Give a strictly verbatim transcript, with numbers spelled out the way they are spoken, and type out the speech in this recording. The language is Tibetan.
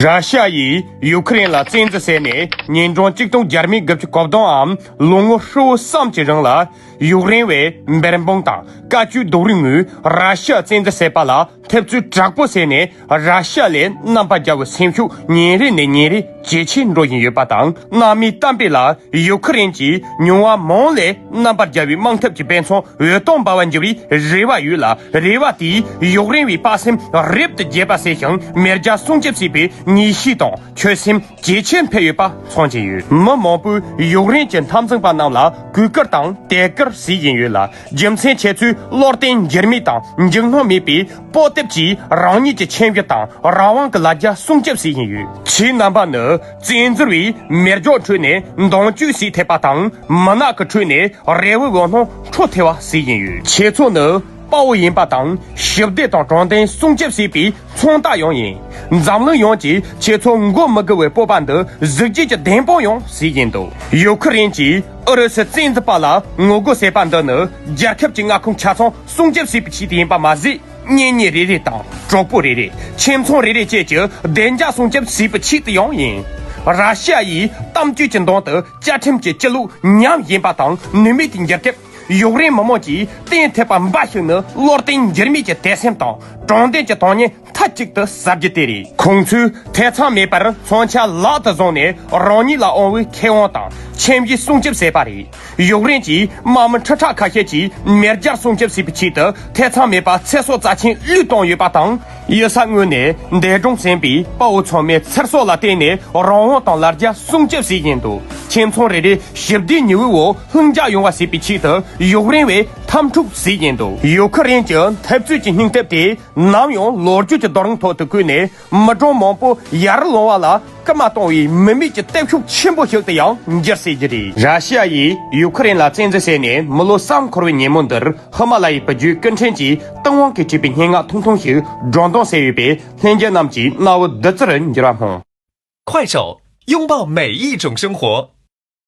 ར་ཤི་ཡ་ཡིས་ཡུ་ཁུ་རེན་ལ་བཙན་འཛུལ་བྱས་ནས་ཉིན་གྲངས་གཅིག་སྟོང་བརྒྱ་མེད་དགུ་བཅུ་གོ་བདུན་འམ་ལོ་ངོ་ཧྲིལ་བོ་གསུམ་གྱི་རིང་ལ། ཡུཀ་རེན་བས་འབད་འབུངས་དང་བཀའ་བཀྱོན་རྡོག་རོལ་ངོས་ར་ཤི་ཡ་བཙན་འཛུལ་བྱས་པ་ལ་འཐབ་རྩོད་དྲག་པོ་བྱས་ནས། ར་ཤི་ཡ་ལས་རྣམ་པར་རྒྱལ་བའི་སེམས་ཤུགས་ཉིན་རེ་ནས་ཉིན་རེ་ཇེ་ཆེར་འགྲོ་བཞིན་ཡོད་པ་དང་། གནམ་མེད་ས་མེད་ལ་ཡུ་ཁུ་རེན་གྱིས་མྱོང་བ་མང་ལས་རྣམ་པར་རྒྱལ་བའི་དམག་འཐབ་ཀྱི་དཔེ་མཚོན་འོད་སྟོང་འབར་བར་འགྱུར་བའི་རེ་བ་ཡོད་ལ། རེ་བ་དེས་ཡུཀ་རེན་བའི་དཔའ་སེམས་རབ་ཏུ་རྒྱས་པ་བྱས་ཤིང་། མེ་སྒྱོགས་སྲུང་སྐྱོབ་བྱས་པའི་ངེས་ཤེས་དང་ཆོད་སེམས་ཇེ་ཆེར་འཕེལ་ཡོད་པ་མཚོན་གྱི་ཡོད། མི་མང་པོས་ཡུཀ་རེན་གྱི་འཐབ་འཛིང་པ་རྣམས་ལ་གུས་བཀུར་དང་དད་བཀུར་བྱེད་བཞིན་ཡོད་ལ། རྒྱུ་མཚན་ཁྱེད་ཚོས་བློ་བརྟན་འགྱུར་མེད་དང་འཇིགས་སྣང་མེད་པའི་སྤོབས་པ་གིས་རང་ཉིད་ཀྱི་ཁྱིམ་རྒྱུད་དང་རང་དབང་གི་ལ་རྒྱ་སྲུང་སྐྱོབ་བྱེད་བཞིན་ཡོད། ཁྱེད་རྣམ་པ་ནི་བཙན་འཛུལ་བས་མེ་སྒྱོགས་ཁྲོད་ནས་མདུན་སྐྱོད་བྱེད་ཐུབ་པ་དང་། མུན་ནག་གི་ཁྲོད་ནས་རེ་བའི་འོད་སྣང་འཕྲོ་མཐུད་པ་བྱེད་བཞིན་ཡོད། ཁྱེད་ཚོ་ནི་དཔའ་བོ་ཡིན་པ་དང་། ཞི་བདེ་དང་དྲང་བདེན་སྲུང་སྐྱོབ་བྱེད་པའི་མཚོན་རྟགས་ཡང་ཡིན། འཛམ་གླིང་ཡོངས་ཀྱིས་ཁྱེད་ཚོ་མགོ་མི་སྒུར་བའི་སྤོབས་པ་འདི་གཟི་བརྗིད་ཀྱི་བདེན་དཔང་ཡང་བྱེད་བཞིན་འདུག། ཡུ་ཁུ་རེན་གྱིས་ཨུ་རུ་སུ་བཙན་འཛུལ་པ་ལ་ངོ་རྒོལ་བྱས་པ་འདི་ནི་རྒྱལ་ཁབ་ཀྱི་མངའ་ཁོངས་ཆ་ཚང་སྲུང་སྐྱོབ་བྱེད་པའི་ཆེད་དུ་ཡིན་པ་མ་ཟད། གཉེན་ཉེ་རེ་རེ་དང་གྲོགས་པོ་རེ་རེ། ཁྱིམ་ཚང་རེ་རེ་བཅས་ཀྱི་བདེ་འཇགས་སྲུང་སྐྱོབ་བྱེད་པའི་ཆེད་དུ་ཡང་ཡིན། ར་ཤི་ཡ་ཡིས་གཏམ་བརྗོད་ཀྱི་མདུན་དུ་བཅའ་ཁྲིམས་ཀྱི་སྤྱི་ལུགས་ཉམས་བཞིན་པ་དང་ནུས་མེད་དུ་འགྱུར་སྐབས། ཡུཀ་རེན་མི་དམངས་ཀྱིས་བརྟན་ཐུབ་པ་འབའ་ཞིག་ནི་བློ་བརྟན་འགྱུར་མེད་ཀྱི་དད་སེམས་དང་དྲང་བདེན་གྱི་ཐོག་ནས་མཐའ་གཅིག་ཏུ་གསལ་རྒྱུ་དེ་རེད། ཁོང་ཚོས་ཐེ་ཚོམ་མེད་པར་མཚོན་ཆ་ལག་ཏུ་བཟུང་ནས་རང་ཉིད་ལ་དབང་བའི་ཁེ་དབང་དང་ཁྱིམ་གཞིས་སྲུང་སྐྱོབ་བྱས་པ་རེད། ཡུཀ་རེན་གྱི་དམག་མི་ཁྲི་ཕྲག་ཁ་ཤས་ཀྱིས་མེ་སྒྱོགས་སྲུང་སྐྱོབ་བྱེད་པའི་ཆེད་དུ་ཐེ་ཚོམ་མེད་པར་ཚེ་སྲོག་རྩ་ཆེན་བློས་བཏང་ཡོད་པ་དང་། གཡུལ་ས་དངོས་ནས་འདས་གྲོངས་ཟིན་པའི་དཔའ་བོ་ཚང་མའི་ཚེ་སྲོག་ལ་བརྟེན་ནས་རང་དབང་དང་ལ་རྒྱ་སྲུང་སྐྱོབ་བྱེད་བཞིན་འདུག། ཁྱིམ་ཚང་རེ་རེ་ཞི་བདེའི་ཉི་འོད་འོག་ལྷིང་འཇགས་ཡོང་བ་བྱེད་པའི་ཆེད་དུ་ཡུཀ་རེན་བས་འཐབ་འཁྲུག་བྱེད་བཞིན་འདུག། ཡུ་ཁུ་རེན་གྱི་འཐབ་རྩོད་ཀྱི་སྙིང་སྟོབས་དེ་ནམ་ཡང་ལོ་རྒྱུས་ཀྱི་རྡོ་རིང་ཐོག་ཏུ་བརྐོས་ནས། མི་གྲངས་མང་པོ་ཡར་ལོང་བ་ལ་སྐུལ་མ་གཏོང་བའི་མི་མེད་ཀྱི་སྟོབས་ཤུགས་ཆེན་པོ་ཞིག་ཏུ་ཡང་འགྱུར་སྲིད་ཀྱི་རེད། ར་ཤི་ཡ་ཡིས་ཡུ་ཁུ་རེན་ལ་བཙན་འཛུལ་བྱས་ནས་མི་ལོ་གསུམ་འཁོར་བའི་ཉིན་མོ་འདིར། ཧི་མ་ལ་ཡའི་བུ་རྒྱུད་སྐུ་ཕྲན་གྱིས་སྟེས་དབང་གིས་བྲིས་པའི་སྙན་ངག་ཐུང་ཐུང་ཞིག་སྒྲོག་འདོན་བྱས་ཡོད་པས། ལྷན་རྒྱས་རྣམས་ཀྱི་རྣ་བར་བདུད་རྩིར་འགྱུར་བ་སྨོན། 快手，拥抱每一种生活。